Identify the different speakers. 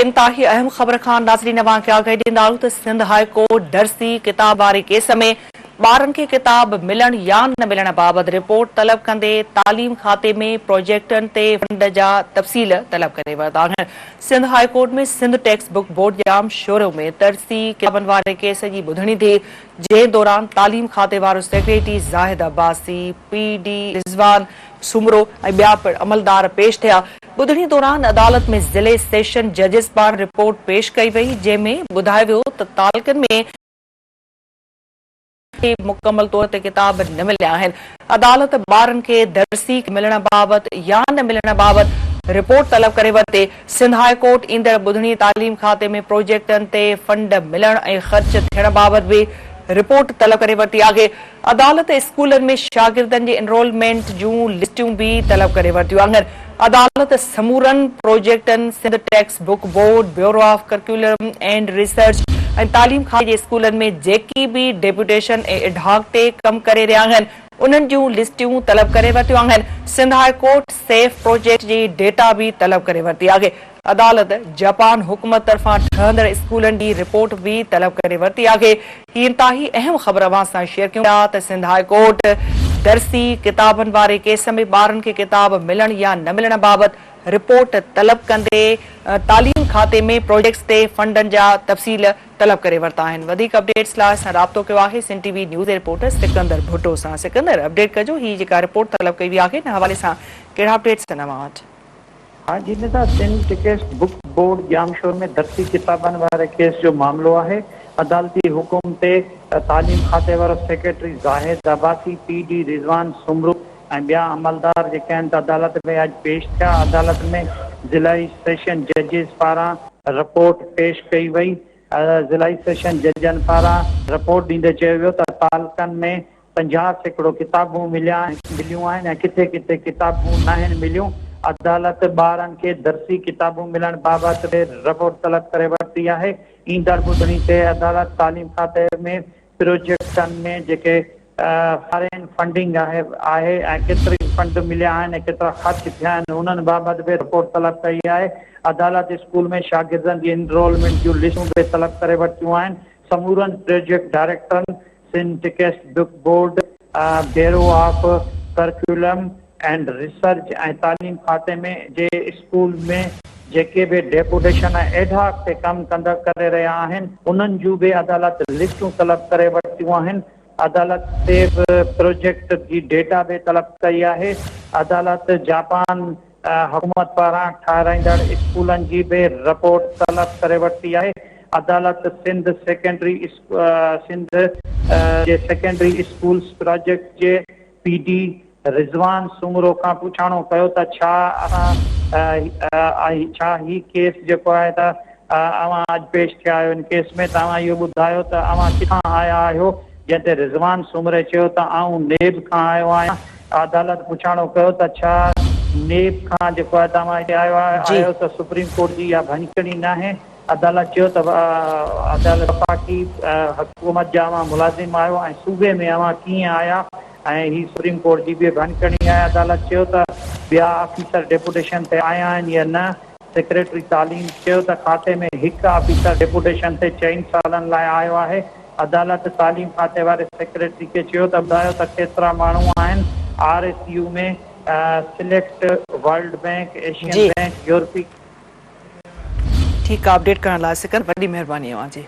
Speaker 1: انتهائي اهم خبر کان ناظرين اوهان کي آگاهي ڏيندا آهيون ته سنڌ هاء ڪورٽ درسي ڪتاب واري ڪيس ۾ ٻارن کي ڪتاب ملڻ يا نه ملڻ بابت رپورٽ طلب ڪندي تعليم کاتي ۾ پروجيڪٽن تي فنڊ جا تفصيل طلب ڪري ورتا آهن. Sindh high court ۾ Sindh text book board Jamshoro ۾ درسي ڪتابن واري ڪيس جي ٻڌڻي ٿي جنهن دوران تعليم کاتي وارو secretary Zahid Abbasi, P D Rizwan Soomro ۽ ٻيا پڻ عملدار پيش ٿيا. ٻڌڻي دوران عدالت ۾ ضلعي سيشن ججز پاران رپورٽ پيش ڪئي وئي جنهن ۾ ٻڌايو ويو ته تعلقن ۾ کي مڪمل طور تي ڪتاب نه مليا آهن. عدالت ٻارن کي درسي ملڻ بابت يا نه ملڻ بابت رپورٽ طلب ڪري ورتي. سنڌ هاء ڪورٽ ايندڙ ٻڌڻي تعليم کاتي ۾ پروجيڪٽن تي فنڊ ملڻ ۽ خرچ ٿيڻ بابت به رپورٽ طلب ڪري ورتي آهي. عدالت اسڪولن ۾ شاگردن جي انرولمينٽ جون لسٽون به طلب ڪري ورتيون آهن. عدالت سمورن پروجيڪٽن، Sindh text book board, bureau of curriculum and research ۽ تعليم کاتي جي اسڪولن ۾ جيڪي به ڊيپوٽيشن ۽ ايڊهاڪ تي ڪم ڪري رهيا آهن، انهن جون لسٽون طلب ڪري ورتيون آهن. سنڌ هاء ڪورٽ سيف پروجيڪٽ جي ڊيٽا به طلب ڪري ورتي آهي. عدالت جاپان حڪومت طرفان ٺهندڙ اسڪولن جي رپورٽ به طلب ڪري ورتي آهي. هي انتهائي اهم خبر اوهان سان شيئر ڪيون پيا ته سنڌ هاء ڪورٽ درسي ڪتابن واري ڪيس ۾ ٻارن کي ڪتاب ملڻ يا نه ملڻ بابت رپورٽ طلب ڪندي تعليم کاتي ۾ پروجيڪٽس تي فنڊن جا تفصيل طلب ڪري ورتا آهن. وڌيڪ اپڊيٽس لاء اسان رابطو ڪيو آهي سنڌ ٽي وي نيوز جي رپورٽر سڪندر ڀٽو سان. سڪندر اپڊيٽ ڪجو هي جيڪا رپورٽ طلب ڪئي وئي آهي ان حوالي سان ڪهڙا اپڊيٽس آهن اوهان وٽ.
Speaker 2: ها جي ندا Sindh text book board Jamshoro ۾ درسي ڪتابن واري ڪيس جو معاملو آهي، عدالتي حڪم تي تعليم کاتي وارو secretary Zahid Abbasi, P D Rizwan Soomro ۽ ٻيا عملدار جيڪي آهن ته عدالت ۾ اڄ پيش ٿيا، عدالت ۾ ضلعي سيشن ججز پاران رپورٽ پيش ڪئي وئي، ضلعي سيشن ججن پاران رپورٽ ڏيندي چيو ويو ته تعلقن ۾ 50% ڪتابون مليا مليون آهن ۽ ڪٿي ڪٿي ڪتابون ناهن مليون، عدالت ٻارن کي درسي ڪتابون ملڻ بابت به رپورٽ طلب ڪري ورتي آهي، ايندڙ ٻڌڻي تي عدالت تعليم کاتي ۾ پروجيڪٽن ۾ جيڪي فارين فنڊنگ آهي آهي ۽ ڪيتري فنڊ مليا آهن ۽ ڪيترا خرچ ٿيا آهن انهن بابت به رپورٽ طلب ڪئي آهي، عدالت اسڪول ۾ شاگردن جي انرولمينٽ جون لسٽون به طلب ڪري ورتيون آهن، سمورن project ڊائريڪٽرن Sindh text book board, bureau of curriculum and research ۽ تعليم کاتي ۾ جي اسڪول ۾ جيڪي به ڊيپوٽيشن ۽ ايڊهاڪ تي ڪم ڪندڙ ڪري رهيا آهن انهن جون به عدالت لسٽون طلب ڪري ورتيون آهن. عدالت سيف پروجيڪٽ جي ڊيٽا به طلب ڪئي آهي. عدالت جاپان حڪومت پاران ٺاهرائيندڙ اسڪولن جي به رپورٽ طلب ڪري ورتي آهي. عدالت سنڌ سيڪنڊري سنڌ جي سيڪنڊري اسڪولز پراجيڪٽ جي پي ڊي رضوان سومرو کان پڇاڻو ڪيو ته ڇا اسان ڇا هي ڪيس جيڪو آهي ته اوهان اڄ پيش ٿيا آهيو ان ڪيس ۾ ته اوهان اهو ٻڌايو ته اوهان ڪٿان آيا آهيو جنهن تي رضوان سومري چيو ته آئون نيب کان آيو آهيان عدالت پڇاڻو ڪيو ته ڇا نيب کان جيڪو آهي توهان هتي آيو آهيو ته سپريم ڪورٽ جي اها ڀڃڪڙي ناهي، عدالت چيو ته عدالت وفاقي حڪومت جا اوهان ملازم آهيو ۽ صوبي ۾ اوهان ڪيئن آيا ۽ هي سپريم ڪورٽ جي به ڀڃڪڙي آهي، عدالت چيو ته ٻيا آفيسر ڊيپوٽيشن تي آيا آهن يا نه، سيڪريٽري تعليم چيو ته کاتي ۾ هڪ آفيسر ڊيپوٽيشن تي چئن سالن لاء آيو آهي، عدالت تعليم کاتي واري سيڪريٽري کي چيو ته ٻڌايو ته ڪيترا ماڻهو آهن R S U ۾ select, world bank, Asian bank, يورپي.
Speaker 1: ٺيڪ آ اپڊيٽ ڪرڻ لاء سڪندر وڏي مهرباني اوهان جي.